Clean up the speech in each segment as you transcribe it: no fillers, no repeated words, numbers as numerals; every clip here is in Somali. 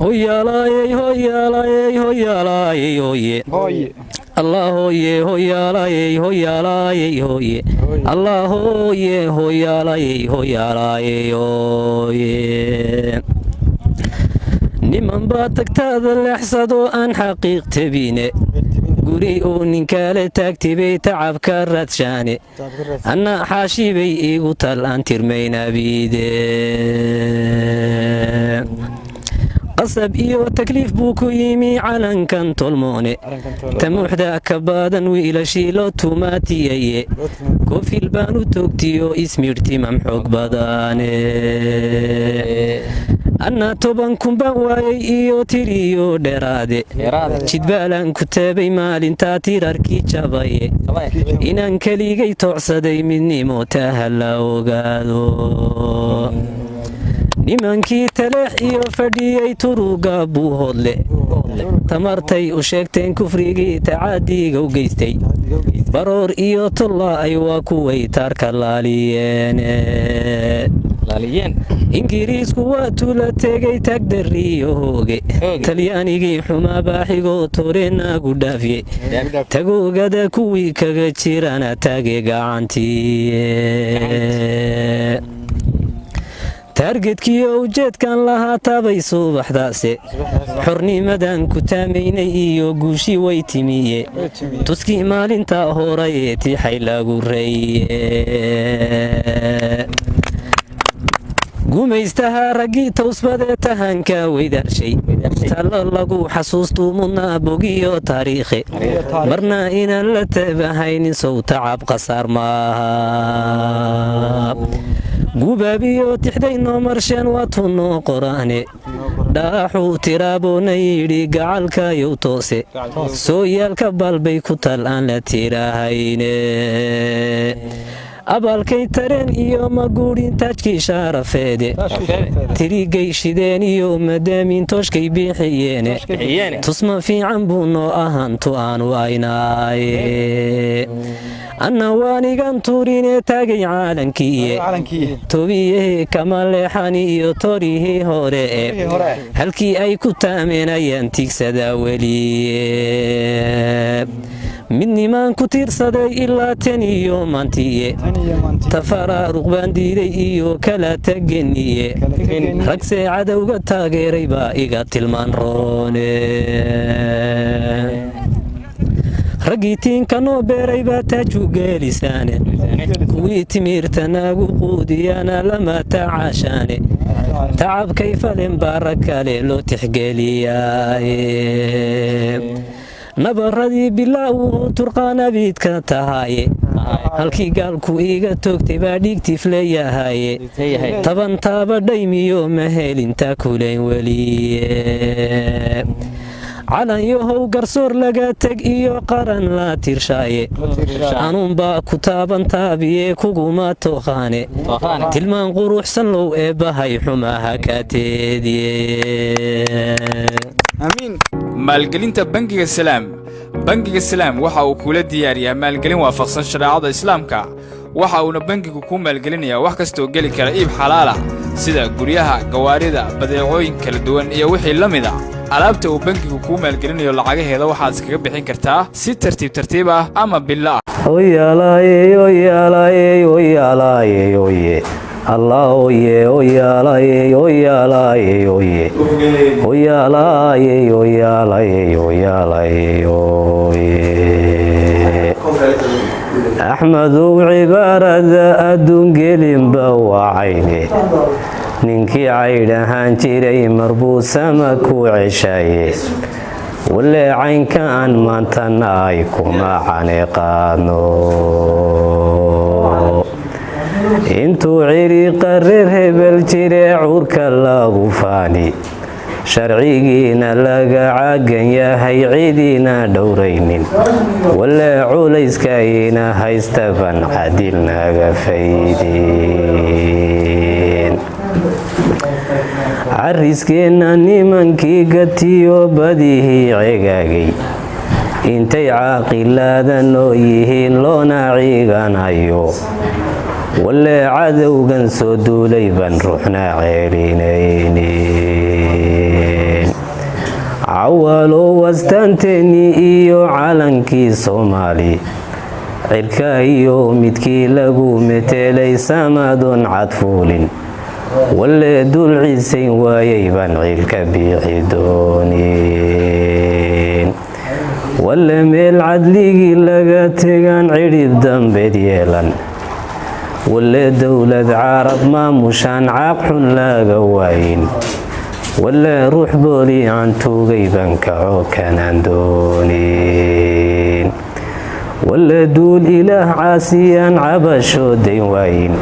Hoyaalayey, hoyaalayey, hoyaalayey, hoye. Allah hooye, hoyaalayey, hoyaalayey, hooye. Allah hooye, hoyaalayey, hoyaalayey, hooye. Niman baa tagtaada leexsadoo aan xaqiiq tabine, guri uu ninkaale taagtibay tacabka raadshaane. Anna xaashibay iigu tal aan tirmaynabiide. Qasab iyo takliif buu ku yimi calankan tolmoone, tamuuxda ka badan wiilashii loo tumaatiyaye. Koofil baan u toogtiyo ismiidhtimam xoog badane. Anna 10,000 baan waayay iyo tiriyo dheeraade, jidbaalaan ku taabay maalintaa tirarkii jabaye. Inaan keligay toocsaday midnimo taha la ogaado. Nimankii Taleex iyo fadhiyey turuga Buuhoodle, tamartay u sheegteen kufrigii tacaadiga u geystay. Baroor iyo tollaa'ay waa kuway taarka laaliyeene. Ingiriisku waa tula tegay tagdariyo hooge, Talyaanigii xumaa baaxigoo toreenaagu dhaafye. Tagoogada kuwii kaga jirana taage gacantiye. Taargetkiyo ujeedkan lahaa taabay subaxdaase, xornimadan ku taamaynay iyo guushii way timiye. Tuskii maalintaa horayee tixay lagu reeye. Gumaystaha raggii towsbadee tahanka weydaarshay, tallo lagu xasuustuu mudnaa bogiyo taariikhe. Marna inaan la tabahaynin sow tacab khasaar maaha. Gubaabiyo tixday noo marsheen waa tunoo qoraane. Dhaaxuu tiraaboona yidhi gacalkayow toose. Sooyaalka baalbay ku tal aan la tirahayne. Abaalkay tareen iyo maguudhin taajkii shaarafeede, tirigay shideen iyo madaamin tooshkay bixiyeene. Tusma fiican buu noo ahantu aanu aynaaye. Anna waanigan tuurine taagay caalankiiye, tobiyahii kama leexani iyo torihii hore e. Halkii ay ku taameenayaan tigsadaa weliye. Midnimaan ku tiirsaday ilaa tan iyo maantiye, tafaraaruq baan diiday iyo kala tageniye. Ragsee cadowga taageeray baa iga tilmaan roone. Raggii tiinka noo beeray baa taaju geelisaane, kuwii timirta naagu quudiyana lama tacaashaane. Tacabkay falen baa rag kale loo tixgeliyaaye. Nabaradii bilaawuhu turqaanabiidka tahaye, halkii gaalku iiga toogtay baa dhiigtiif leeyahaye. Taban taaba dhaymiyo ma helinta kulayn weliye. Calanyahow garsoor laga teg iyo qaran la tirshaaye, anuunbaa ku taaban taabiye kuguma tooqaane. Tilmaan quruxsan low eebbahay xumaha ka teediye. Maalgelinta Bangiga Salaam. Bangiga Salaam waxa uu kula diyaariyaa maalgelin waafaqsan shareecada Islaamka. Waxa uuna bangigu kuu maalgelinayaa wax kastaoo geli kara iib xalaal ah, sida guryaha, gawaarida, badeecooyin kala duwan iyo wixii la mid a. Alaabta uu bangigu kuu maalgelinayo lacagaheeda waxaad iskaga bixin kartaa si tartiib tartiib ah ama bilo ah. Oyaalayey, oyaalayey, oyaalayey, oye. Allah oye, oyaalayey, oyaalayey, oye, oyaalayey, oyaalayey, oyaalayey, oye. Axmedow, cibaarada adduun gelinba wacayne. Ninkii caydh ahaan jiray marbuu sama ku ceshaye. Walee caynka aan maantana ay kuma cane qaadno. Intuu ciriiqa reer hebel jire cuurka lagu faani, sharcigiina laga caagan yahay, cidiina dhowraynin, walee culayskayna haystaban cadil naga faydin. Cariskeenna nimankii gatiyo badihii cegaagay, intay caaqilaadan oo yihiin loona ciiganayo, walee cadowgan soo duulay ban ruuxna ceelinaynin. Cawalow astaanteennii iyo calankii Soomaali, cirka iyo midkii lagu metelay samadoon cadfuulin, walle dul cisayn waayay baan ciilka biixi doonin. Walle meel cadligii laga tegaan cidhib dambeed yeelan. Walle dowlad Carab maamushaan caaq xun laga waayin. Walle ruux booliican tuugay baan kaco kanaan doonin. Walle duul Ilaah caasiyaan cabashoo dayn waayin.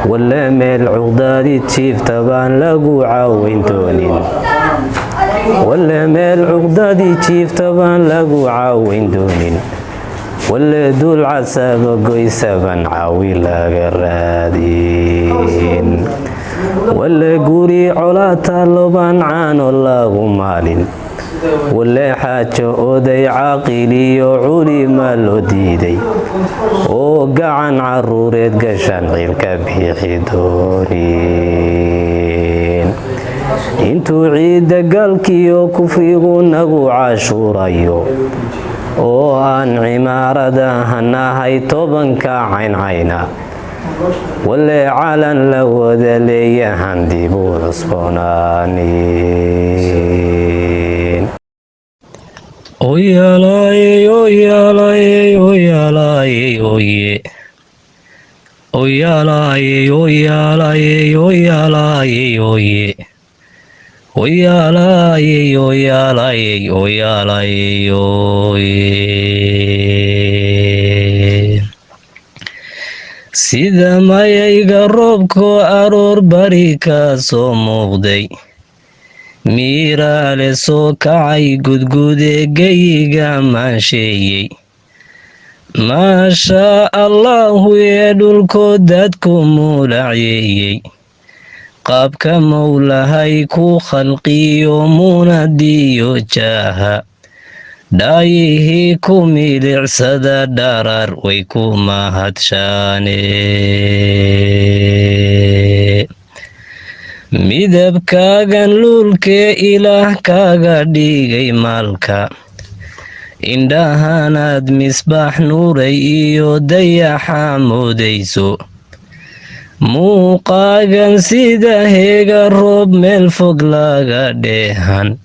Walle meel cuqdaadi jiifta baan lagu caaweyn doonin. Walle meel cuqdadii jiifta baan lagu caaweyn doonin. Walle duul casaaba goysa baan caawi laga raadin. Walle guri colaa taallo baan caano lagu maalin. Walle xaajo oday caaqiliyo culima loo diiday oo gacan caruureed gashaan ciilka biixi doonin. Intuu ciidda gaalkiyo kufrigu nagu cashuurayo oo aan cimaarada hanahay tobanka cayncayna, walle calan la wada leeyahan dib u cusboonaanin. Oyalaayey, oyalaayey, oyalaayey, oye. Oyalaayey, oyalaayey, oyalaayey, oye. Oyalaayey, oyalaayey, oyalaayey, oye. Sida mayayga roobko aroor bari ka soo muuqday, miiraale soo kacay gudgudeegayiga maansheeyey, maashaa Allaahu ee dhulko dadku muulaceeyey, qaabka Mowlahay ku khalqiyo muunadiyo jaaha, dhaayihii ku milicsada dharaar way ku mahadshaane. Midabkaagan luulkee Ilaah kaaga dhigay maalka, indhahanaad misbaax nuuray iyo dayaxa moodayso, muuqaagan sida heega roob meel fog laga dheehan,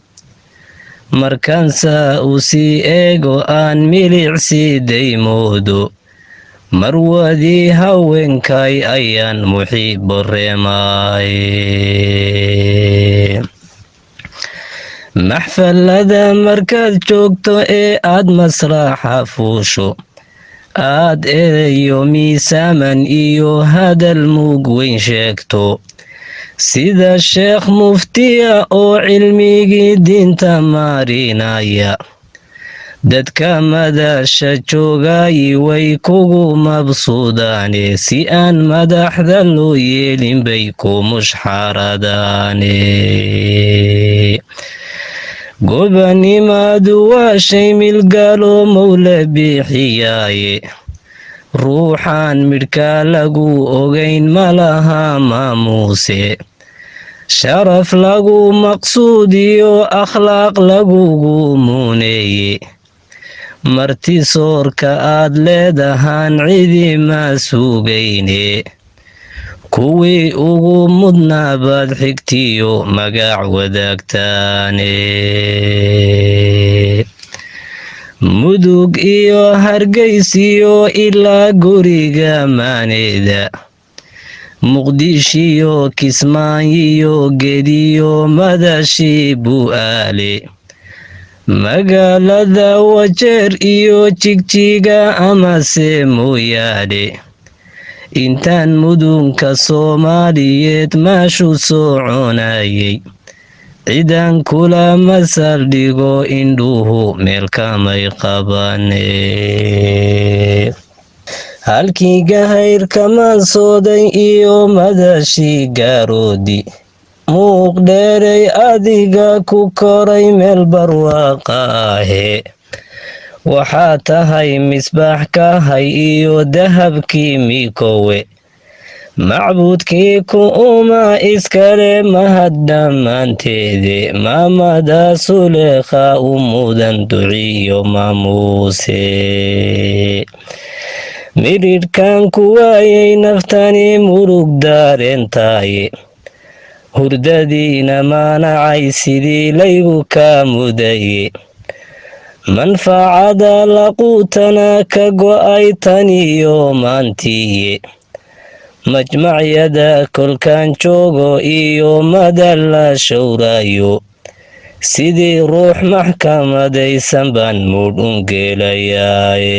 markaansaa u sii eego aan milicsi daymoodo, marwadii haweenkay ayaan muxiibo reemaaye. Maxfalada markaad joogto ee aad masraxa fuusho, aad ereyo miisaaman iyo hadal muug weyn sheegto, sida sheekh muftiya oo cilmigii diinta maarinaya, dadka madasha joogayi way kugu mabsuudaane, si aan madaxda loo yeelin bay ku mushxaradaane. Gobanimaadu waa shay milgaalo Mowla bixiyaaye, ruuxaan midhkaa lagu ogayn malaha maamuuse. Sharaf lagu maqsuudiyo akhlaaq lagugu muuneeye, marti soorka aad leedahaan cidi ma sugayne, kuwii ugu mudnaabaad xigtiyo magac wadaagtaane. Mudug iyo Hargeysiyo ilaa guriga maaneeda, Muqdishiyo Kismaayiyo Gediyo madashii Bu'aale, magaalada Wajeer iyo Jigjiga amase Mooyaale, intaan mudunka Soomaaliyeed maashu soconayay, cidan kula masaldhigo indhuhu meel kamay qabane. Halkii gahayr kamaansooday iyo madashii Gaaroodi, muuq dheeray adiga ku koray meel barwaaqa ahe, waxaa tahay misbaax kahay iyo dahabkii mikowe. Macbuudkii ku uma iskale mahad dhammaanteede, maamada Suleekha u mudan duciyo maamuuse. Miridhkan ku waayay naftani murug daareentaaye, hurdadiina maanacay sidii laygu kaa mudaye. Manfacada laquutana ka go'ay taniyo maantiiye, majmacyada kolkaan joogo iyo madal la showrayo, sidii ruux maxkamadaysan baan muudh ungeelayaaye.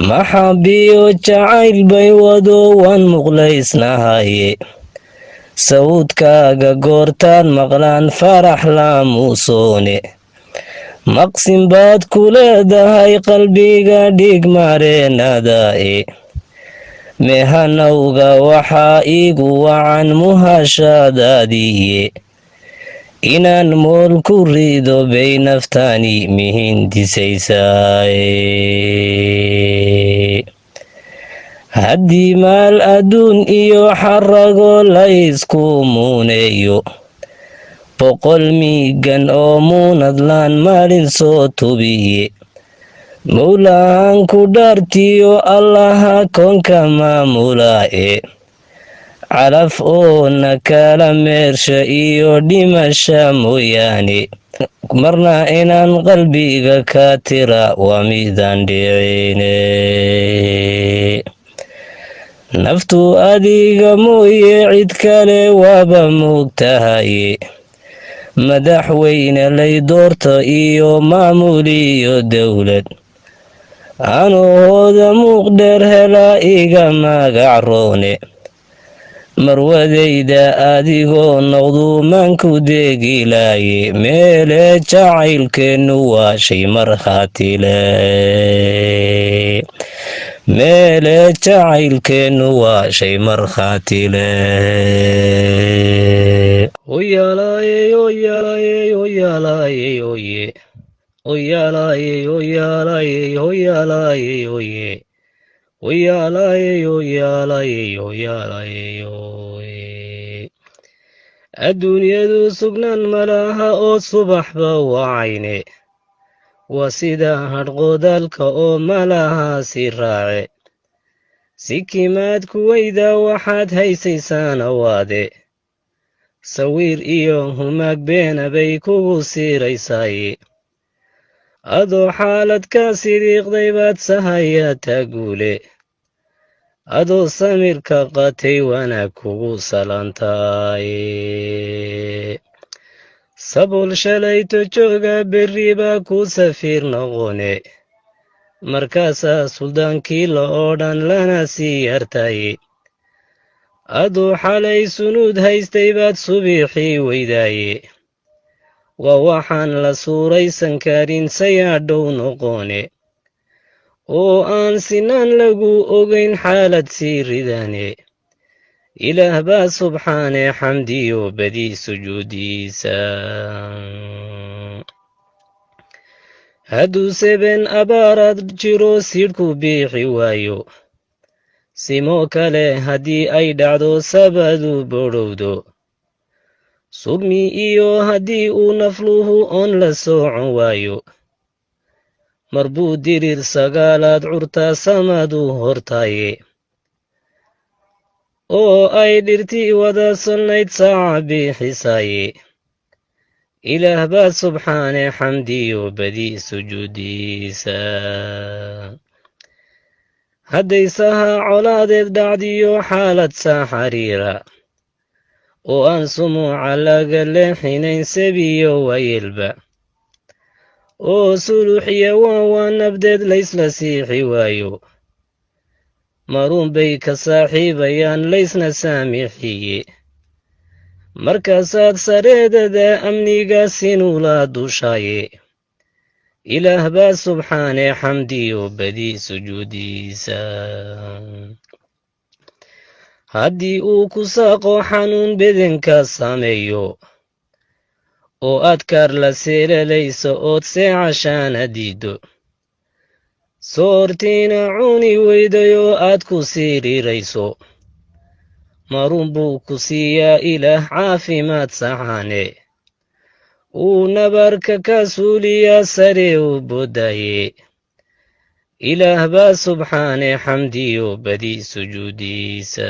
Maxabiyo jacayl bay wado waan muqlaysnahaye, sawdkaaga goortaan maqlaan farax laamuusoone. Maqsin baad ku leedahay qalbiga dhig mareenadae, mehanowga waxaa iigu wacan muhashadaadiye. Inaan mool ku rido bay naftani mihindisaysaaye. Haddii maal adduun iyo xarago laysku muuneeyo, 100 miigan oo muunadlaan maalin soo tubiye. Mowlahan ku dhaartiyo Allaha koonka maamulaae, calaf oona kala meersha iyo dhimasha mooyaane, marna inaan qalbiga ka tira waa midaan dhicine. Naftu adiga mooye cid kale waaba moogtahaye, madaxweyne lay doorto iyo maamuliyo dowlad anoohooda muuq dheer hela iga magac roone. Marwadayda adigoo noqdu maanku deegilaaye, meele jacaylkeennu waa shay markhaatile, meele jacaylkeennu waa shay markhaatile. Oyalaye oyalaye oyalaye oye oyalaye oyalaye oyalaye oye oyalaye oyalaye oyalaye oye. Adduunyadu sugnaan malaha oo subaxba wacayne, waa sida hadhqodaalka oo malaha si raace. Sikimaad kuwayda waxaad haysaysaana waade, sawiir iyo humaag beena bay kugu siiraysaaye. Adoo xaalad ka sidiiqday baad sahayataa guule, adoo samirka qatay wanaag kugu salaantaaye. Sabool shalayto jooga berri baa ku safiir noqone, markaasaa suldaankii la odhan lana sii yartaye. Aduu xalay sunuud haystay baad subiixii weydaaye, waa waxaan la suuraysan karin sayaadhow noqone, oo aan sinaan lagu ogayn xaalad sii ridane. Ilaah baa subxaane xamdiyo badi sujuudiisa. Hadduu seben abaaraad jiro siidhku biixi waayo, simo kale haddii ay dhacdo sabadu bodhowdo, sugmi iyo haddii uu nafluhu oon la soocon waayo, mar buu diriir sagaalaad curtaa samadu hortaaye, oo ay dhirtii wada solnayd saaca biixisaaye. Ilaah baa subxaane xamdiyo badi sujuudiisa. Hadday saha colaadeed dhacdiyo xaalad saa xariira, oo aan sumuuca laga leexinayn sebiyo waayelba, oo suluxiya waan waa nabdeed laysla siixi waayo, maruun bay ka saaxiibayaan laysna saamixiye. Markaasaad sareedada amniga sinula dushaaye. Ilaah baa subxaane xamdiyo badi sujuudiisa. Haddii uu ku saaqo xanuun bedenka saameeyo, oo aad kaar la seelalayso ood seecashaana diiddo, Soortiina cuni weydayoo aad ku siriirayso, marun buu ku siiyaa Ilaah caafimaad saxaane. Uu nabarka ka suuliyaa, sare u bodaye. Ilaah baa subxaane, xamdiyo badi sujuudiisa.